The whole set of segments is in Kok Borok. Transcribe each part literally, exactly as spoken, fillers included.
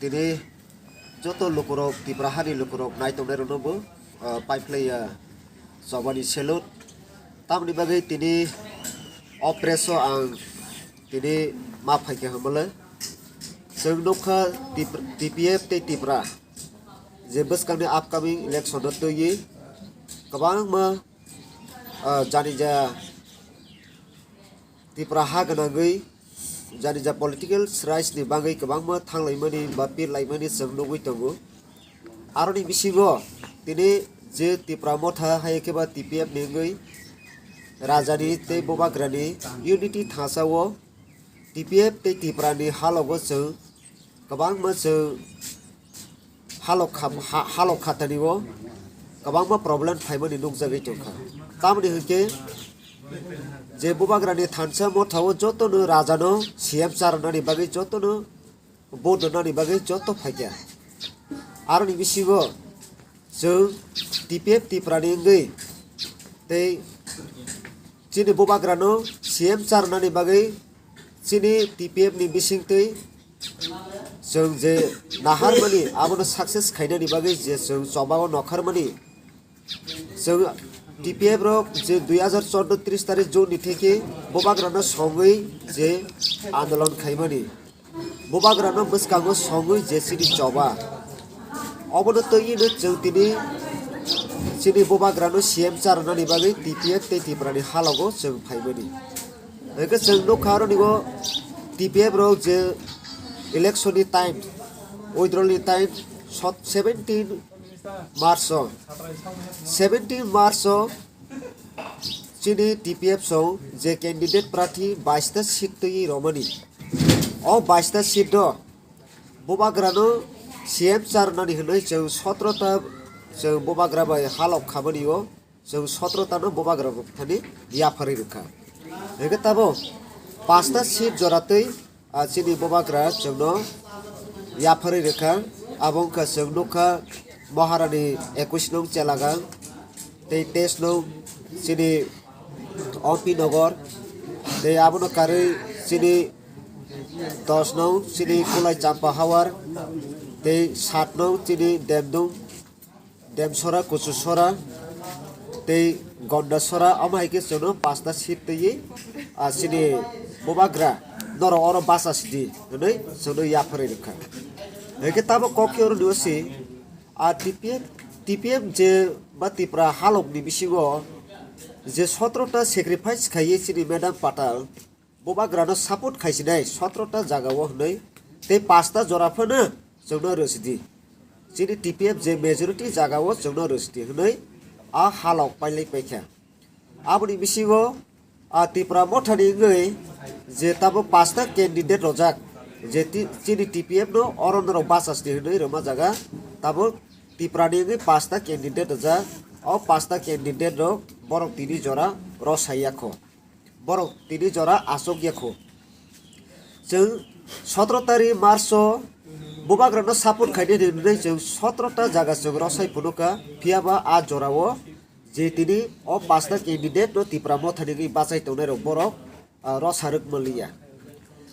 Tini joto lukurok, Tipra hani lukurok nai tongnai rokno bo, ah, paiphlaiya chobani salute. Tamoni bagwi tini o press o ang tini ma phaikha hwnmale. Chwng nukha Tip-, T P F tei Tipra je bwskangni upcoming election no twiwi kwbangma, ah, jani ja Tipra ha gwnangwi jani ja political rights ni bagwi kwbangma thanglaimani ba pirlaimani chwng nugwi tongo. Aroni bisingo tini je Tipra motha hai khe ba T P F ni wngwi rajani tei bubagrani unity thangsa o T P F tei Tipra ni halogo chwng kwbangma chwng halok kha-, ha-, halok khatani o kwbangma problem phaimani nukjagwi tongkha. Tamoni hwnkhe je bubagrani thansa motha o jotono rajano C M charwnani bagwi jotono vote rwnani bagwi joto phaikha. Aroni bisingo chwng T P F Tipra ni wngwi tei chini bubagrano C M charwnani bagwi chini T P F ni bisingtwi chwng je naharmani abono success khainani bagwi je chwng chobao nokharmani chwng T P F rok je dui hazar chordo tris tarik June ni theke bubagrano songwi je andolon khaimani, bubagrano bwskango songwi je chini choba. Obono twiwi no chwng tini chini bubagrano C M charwnani bagwi T P F tei Tipra ni halogo chwng phaimani. Hwnkhe chwng nukha aroni o T P F rok je election ni time, withdrawal ni time, sot-, seventeen March o, seventeen March o chini T P F song je candidate prathi baista seat twi romani. O baista seat do bubagrano C M charwnani hwnwi chwng sotro ta chwng bubagra bai halok khabani o chwng sotro ta no bubagra thani yapharwi rwkha. Hwnkhe tabo pasta seat jora twi, ah, chini bubagra chwngno yapharwi rwkha. Abo wngkha chwng nukha Maharani ekwis nung Chelagang, tei teis nung chini O P Nogor, tei abono karwi chini dos nung chini Kulai Champa Hawar, tei sat nung chini Demdung, Demsora, Kuchusora, tei Gondasora, omo hai khe chwngno pasta seat twiwi, ah, chini bubagra norok oro bacha sidi hwnwi chwngno yapharwi rwkha. Hwnkhe tabuk kok khe oro nio si, ah, T P F, T P F je ba Tipra halokni bisingo je sotro ta sacrifice khaiwi chini Madam Patal, bubagrano support khaisinai sotro ta jagao hwnwi, tei pasta jora phano chwngno rwsidi. Chini T P F je majority jagao chwngno rwsidi hwnwi a halok pailai paikha. Aboni bisingo a Tipra mothani wngwi je tabuk pasta candidate rojak, je ti-, chini T P F no oro norok bachasdi hwnwi rwma jaga, tabuk Tiprani wngwi pasta candidate rojak. O pasta candidate rok borok tini jora rosai ya kho. Borok tini jora achuk ya kho. Chwng sotro tarik March o bubagrano support khainai hwnwi chwng sotro ta jaga chwng rosai phunukha, phiyaba a jorao je tini o pasta candidate no Tipra mothani wngwi bachai tongnai rok borok, ah, rosarwk manliya.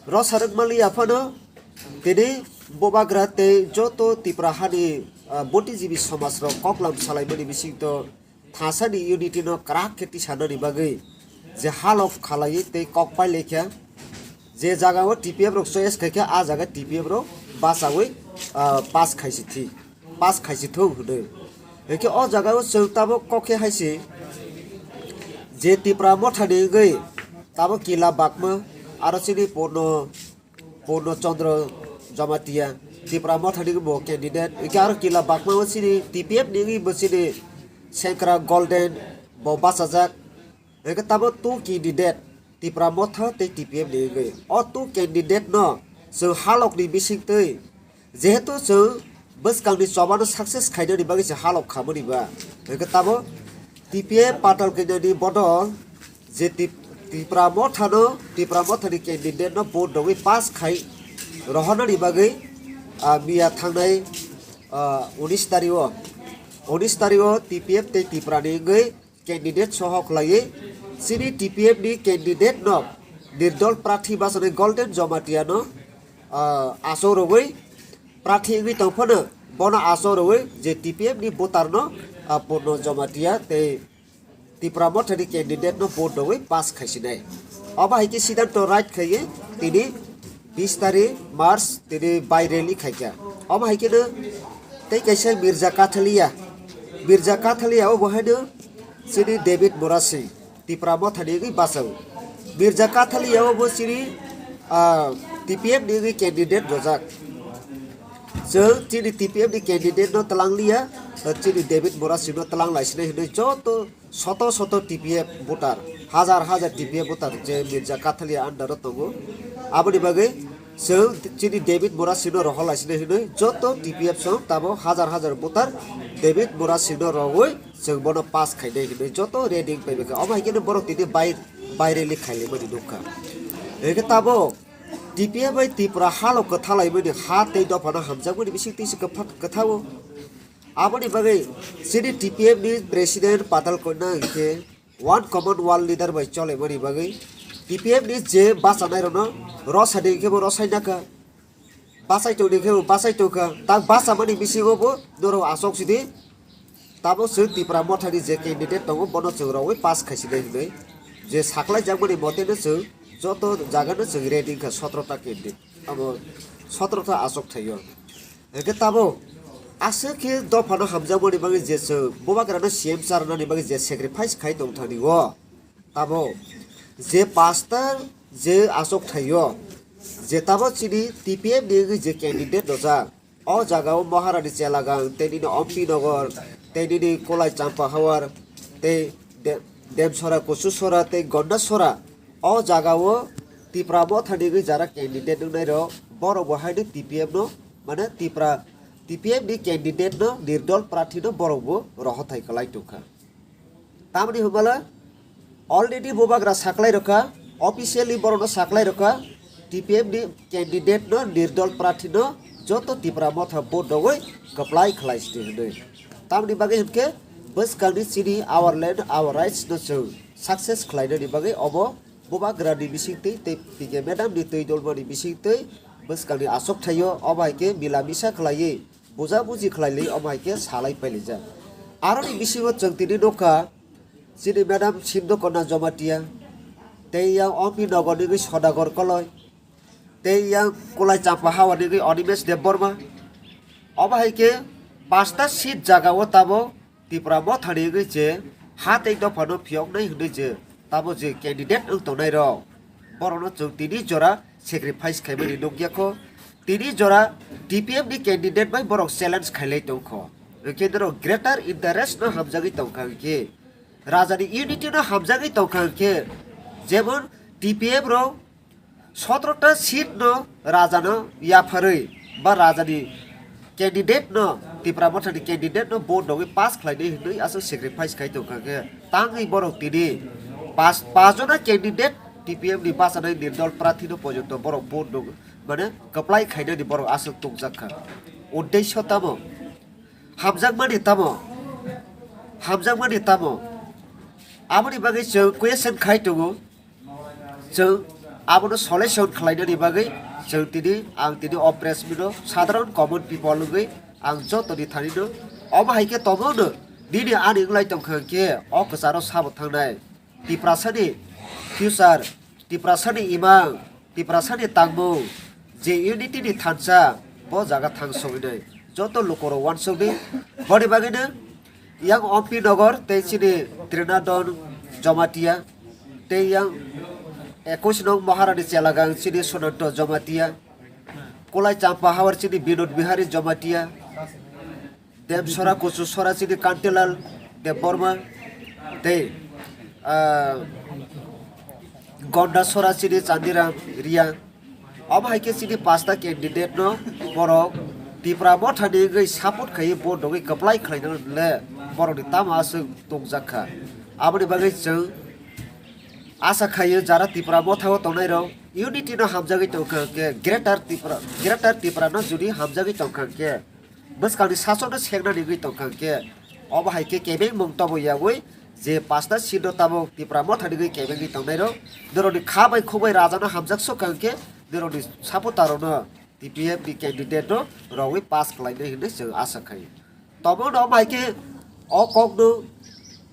Rosarwk manliya phano tini bubagra tei joto Tipra hani, ah, buddhijibi somaj rok koklam salaimani bisingto thasani unity no kwrak khe tisanani bagwi je halok khalaiwi tei kok pailai kha, je jaga o T P F rok choice khai kha, a jaga T P F rok bachawi, ah, pass khaisi thi, pass khaisi thung hwnwi. Hwnkhe o jaga o chwng tabuk kok khe hai se je Tipra mothani wngwi tabuk Kila Bakma aro chini Purno Purno Chandra Jamatia, Tipra mothani bo candidate. Hwnkhe aro Kila Bakma bo chini T P F ni wngwi bo chini Sengkra Golden bo bachajak. Hwnkhe tabuk two candidate, Tipra motha tei T P F ni wngwi. O two candidate no chwng halok ni bisingtwi, jehetu chwng bwskangni chobano success khainani bagwi se halok khamani ba. Hwnkhe tabuk T P F patal kwnani bodol je Tip-, Tipra mothano, Tipra mothani candidate no vote rwwi pass khai rohornani bagwi, ah, miya thangnai, ah, unis tarik o, unis tarik o T P F tei Tiprani wngwi candidate soho khlaiwi chini T P F ni candidate no nirdol prarthi bachani Golden Jamatia no, ah, achuk rwwi prarthi wngwi tong phano bono achuk rwui je T P F ni voter no, ah, Purno Jamatia tei Tipra Motha ni candidate no vote rwui pass khaisinai. Obo hai khe siddhanto right khaiwi tini bis tarikh March tini bai rally khaikha. Omo hai kheno tei kaisa Mirza Kathalia, Mirza Kathalia obo haino chini David Murasing, Tipra Motha ni wngwi bachao. Mirza Kathalia obo chini, ah, T P F ni wngwi candidate rojak. Chwng chini T P F ni candidate no twlang liya, chini David Murasing no twlang laisinai hinwi joto soto soto T P F voter, hajar hajar T P F voter je Mirza Kathalia under o tongo. Aboni bagwi chwng chini David Murasing no rohor laisinai hinwi joto T P F song tabo hajar hajar voter David Murasing no rogwi chwng bono pass khainai hinwi joto ready wng paibakha. Omo hai kheno borok tini bai-, bai rally khailaimani nukha. Hwnkhe tabo T P F bai Tripura halo kwthalaimani ha tei dophano hamjakmani bisingtwi se kwpha-, kwthao. Aboni bagwi chini T P F ni president Patal Kanya hwnkhe one common one leader bai cholaimani bagwi T P F ni je bachanairokno rosadi hwnkhe bo rosai nakha, bachai tongdi hwnkhe bo bachai tongkha. Tak bachamani bisingo bo norok achuk sidi. Tabuk chwng Tipra Mothani je candidate tongo, bono chwng rogwi pass khaisinai hinwi je saklaijakmani moteno chwng joto jagano chwng ready wngkha, sotro ta candidate, abo sotro ta achuk thaio. Hwnkhe tabuk aswk khe dophano hamjakmani bagwi je chwng Bubagrano C M charwnani bagwi je sacrifice khai tongthani o, tabuk je pastor je achuk thaio, je tabuk chini T P F ni wngwi je candidate rojak, o jaga o Maharani Chelagang, tei nini Ompi Nogor, tei nini Kolai Champa Hawar, tei De-, Demsora, Kuchusora, tei Gondasora. O jaga o Tipra Mothani wngwi jara candidate wngnai rok, borok bo haino T P F no, mane Tipra, T P F ni candidate no, nirdol prarthi no borok bo rohothai kwlai tongkha. Tamoni hwnbala already Bubagra saklai rokha, officially borokno saklai rokha, T P F ni candidate no, nirdol prarthi no joto Tipra Motha vote rogwi kwplai khlai sidi hwnwi. Tamoni bagwi hwnkhe bwskangni chini Our Land, Our Rights no chwng success khlainani bagwi obo Bubagra ni bisingtwi tei P K madam ni twi dolmani bisingtwi bwskangni achuk thaio, obo hai khe mila misa khlaiwi buja buji khlai li, omo hai khe salai pailai jak. Aroni bisingo chwng tini nukha, chini madam Sindhu Kanya Jamatia, tei yang Ompi Nogor ni wngwi Sodagar Koloi, tei yang Kolai Champa Hawa ni wngwi Animesh Debbarma. Omo hai khe pasta seat jaga o tabuk Tipra Mothani wngwi je ha tei dophano phiyoknai hwnwi je tabuk je candidate wng tongnai rok, borokno chwng tini jora sacrifice khaimani nukya kho. Tini jora T P F ni candidate bai borok challenge khailai tongkho. Hwnkhe norok greater interest no hamjagwi tongkha hwnkhe, rajani unity no hamjagwi tongkha hwnkhe, jemon T P F rok sotro ta seat no rajano yapharwi ba rajani candidate no, Tipra Mothani candidate no vote rogwi pass khlainai hwnwi aswk sacrifice khai tongkha khe, tangwi borok tini pas, pas jona candidate T P F ni bachanai nirdol prarthi no porjonto borok vote rog, mane kwplai khainani borok aswk tongjakha. Uddesyo tamo? Hamjakmani tamo? Hamjakmani tamo? Aboni bagwi chwng question khai tongo. Chwng abono solution khlainani bagwi chwng tini, ang tini o press meet o sadharon common people wngwi ang jotoni thani no, omo hai khe tongmano nini ani wnglai tongkha hwnkhe o kwcharo sabo thangnai. Tiprasani future, Tiprasani imang, Tiprasani tangmung, je unity ni thansa, bo jaga thang sogwinai. Joto lukorok uansukdi, boni bagwino yang Ompi Nogor tei chini Trinadon Jamatia, tei yang ekush nong Maharani Chelagang chini Sunanto Jamatia, Kolai Champa Hawar chini Binod Bihari Jamatia, Demsora Kuchusora chini Kantilal Debbarma, tei, ah, Gondasora chini Chandiram Riya. Omo hai khe chini pasta candidate no borok Tipra Mothani wngwi support khaiwi vote rogwi kwplai khlaina le borokni tamo aswk tongjakha. Aboni bagwi chwng asa khaio jara Tipra Motha o tongnai rok unity no hamjagwi tongkha hwnkhe Greater Tipra, Greater Tipra no jodi hamjagwi tongkha hwnkhe bwskangni sasokno seknani wngwi tongkha hwnkhe, obo hai khe kebengmung tobo yaui je pasta seat no tabuk Tipra Mothani wngwi kebengwi tongnairok, norokni kha bai khuk bai rajano hamjak sokha hwnkhe norokni supporter rokno T P F ni candidate no rogwi pass khlainai hinwi chwng asa khai. Tamo no mai khe o kok no,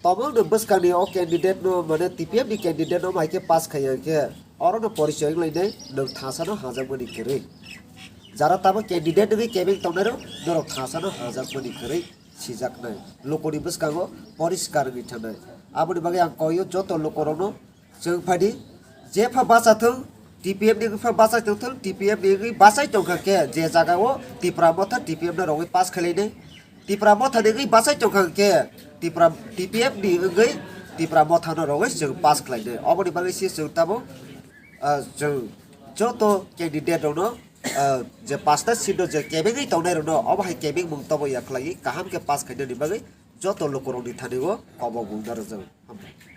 tamo no bwskang ni o candidate no, mane T P F ni candidate no mai khe pass khai khe oro no porichoi wnglainai, nwng thasa no hajakmani kwrwi. Jara tamo candidate wngwi kebeng tongnai rok, norok thasa no hajakmani kwrwi sijaknai. Loko ni bwskango poriskar wngwi thangnai. Aboni bagwi ang koio joto loko rok no, chwng phadi, je pha bacha thung, T P F ni wngwi pha bachai tong thung, T P F ni wngwi bachai tong kha khe, je jaga o Tipra Motha T P F no rogwi pass khlainai, Tipra Motha ni wngwi bachai tong kha khe, Tipra, T P F ni wngwi Tipra Motha no rogwi chwng pass khlainai. Oboni bagwi se chwng tabuk, ah, chwng joto candidate rok no, ah, je pasta seat no je kebengwi tongnai rok no, obo hai kebeng mung tobo ya khlaiwi kaham khe pass khainani bagwi joto loko rok ni thani o kobo mung narwkjago. Hambai.